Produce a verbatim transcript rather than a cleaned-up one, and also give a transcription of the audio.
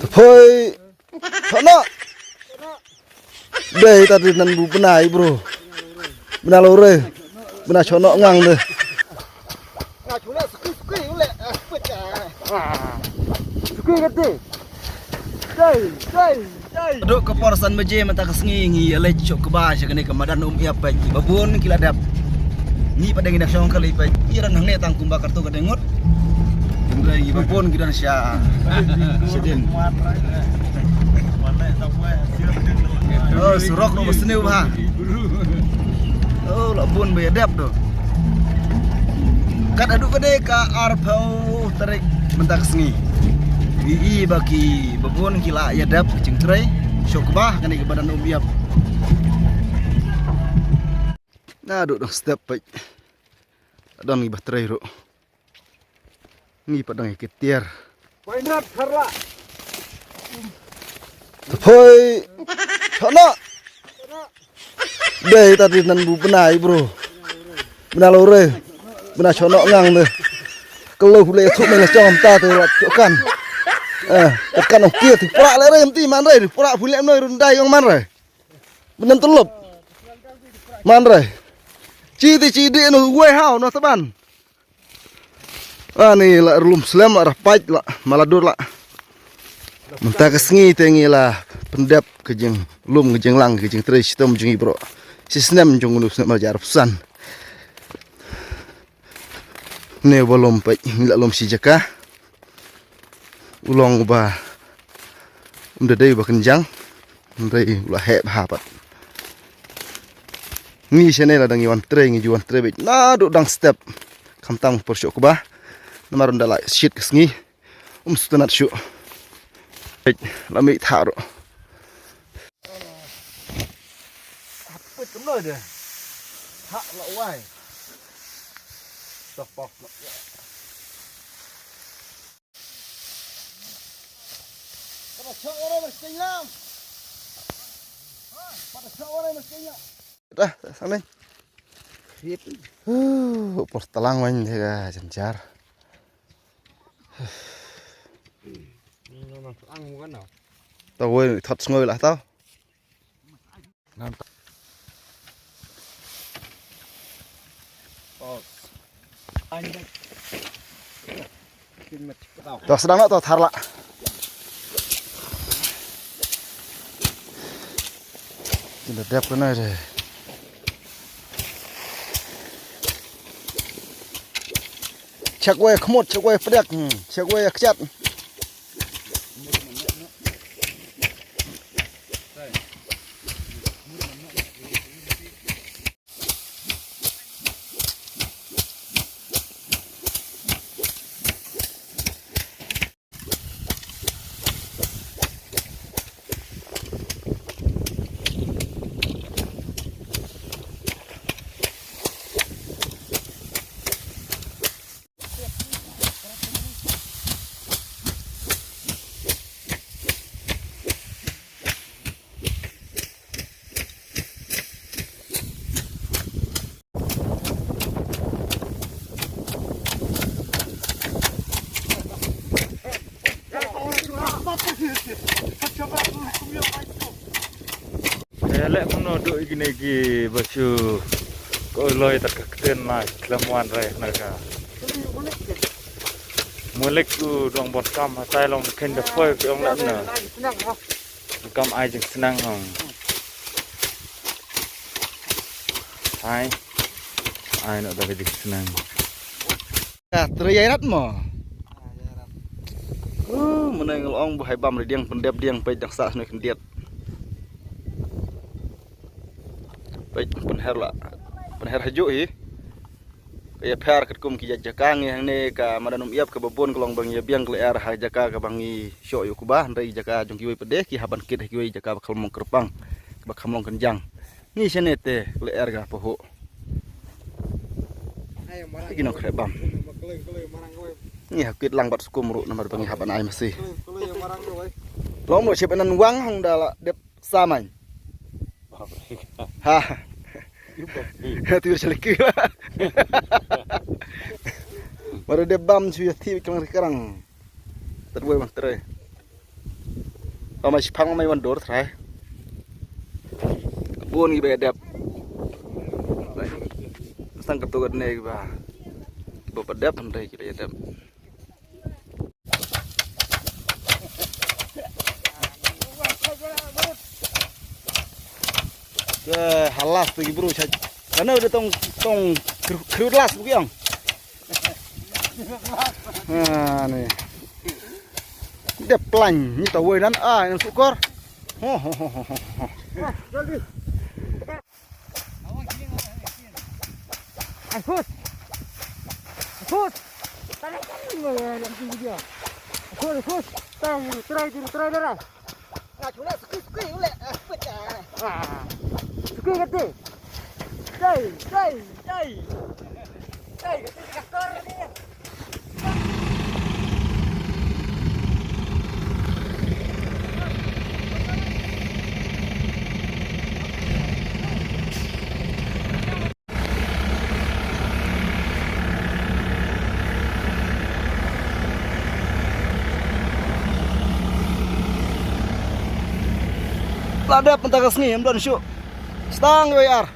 Thoi. Chono. Dei ta di nan bu bnai bro. Bna lo re. Bna chono ngang de. Sukui kate. Dei, dei, dei. Duk ka por san baje mynta ka sngi ngi ïa leit shuh kba sha kane ka madan Um Ïap peit. Ba bun ki la dep. Ngi pat dang ngi dang shong kali peit. Ngi don hangne tang kumba katu ka dang ngut. Hynrei ngi ba bun ki don sha. Sha din. Oh, surok ruh ba sniew bha. Oh, la bun ba ïa dep tu. Kat haduh ka dei ka arphew tarik mynta ka sngi. Ngi i ba ki ba bun ki la ïa dep ka jingtrei. Shuh kba kane ka madan Um Ïap. Naduh dang step peit. Don ngi ba trei ruh. Ngi pat dang ïa ki tiar. Thoi. Chono. Dei ta di nan bu bnai bro. Bna lo re. Bna chono ngang de. Kalo hu le thu me la chong ta te la chokan. Eh, kan ong kia ti pra le re ti man re, pra hu le noi run dai ong man re. Bna tulop. Man re. Chi ti chi di no wei hao no taban. Ani la rlum slem la rapait la maladur la. Mynta ka sngi te ngi la pyndep ka jinglum ka jinglang ka jingtrei shitom jong ngi bro. Shi snem jong u snem ar hajar arphew san. Ne ba lum peit ngi la lum shi jaka. U long uba um da dei uba kynjang. Hynrei u la heh bha pat. Ngi shane la dang ïa wan trei ngi ju wan trei beit naduh dang step. Khamtam por shuh kba. Namar ynda la shit ka sngi. Um sngewtynnat shuh. Beit la mih thah ruh. Put kumno de. Thah la wai. Stop off. Dah, sana. Sip. Huh, por talang wan de ka janjar. Tau wei thot sngoi lah tau. To sdang noh to thar lah. Kin da dep kane de. Check wei khmut, check wei pdiak, hmm, check wei kjat. Te leh kumno duh ïa kine ki ba shu ko loi tat ka ktien na khlem wan re na ka. Mulik u dong bot kam hatai long da khein da poi ki ong leh na. Kam ai jingsnang hong. Ai. Ai noh da ka jingsnang. Ka trei ïa rat mo. Uh, mynne ngi la ong ba hai bam ri diang pyndep diang peit dang sah snoh khyndiat. Peit pynher la. Pynher hajuh hi. Ka ïapher katkum ki jaka ngi hangne ka madan Um Ïap kaba bun ka long ba ngi ïa biang ka lyer ha jaka kaba ngi shoh ïa u kba, hynrei jaka jong kiwei pat de ki hap ban kit ha kiwei jaka ba kham long kyrpang, ba kham long kynjang. Ngi shane te ka lyer ka pahuh. Ki nongkhreh bam. Ngi hap kit lang bad skum ruh namar ba ngi hap ban ai masi. Long mo shep nan wang hong da la dep Sa man. Ha. Tiu seleki. Baru dia bam suya ti klang kerang. Terbuai bang terai. Ba ma shiphang ma wan dur trai. Bun ki ba dep. Sang katu kat ne ki ba. Ba ba dep hande ki ba dep. Ke halas tu ki bru chaj. Kana udah tong tong kru-, kru las bu kiang. Ah, ni. Dia plan ni tawai nan ah, yang sukor. Ho ho ho ho ho. Ai, hus. Hus. Tarik, tarik, tarik, tarik, tarik. Hus, hus. Tarik, tarik, tarik, tarik. Nga chuna sukui, sukui, uleh. Ah, pecah. Ah. Sukui kati. Dai, dai, dai. Dai, kati, kasar ni. La dep mynta ka sngi, ym don shuh. Stang wei ar.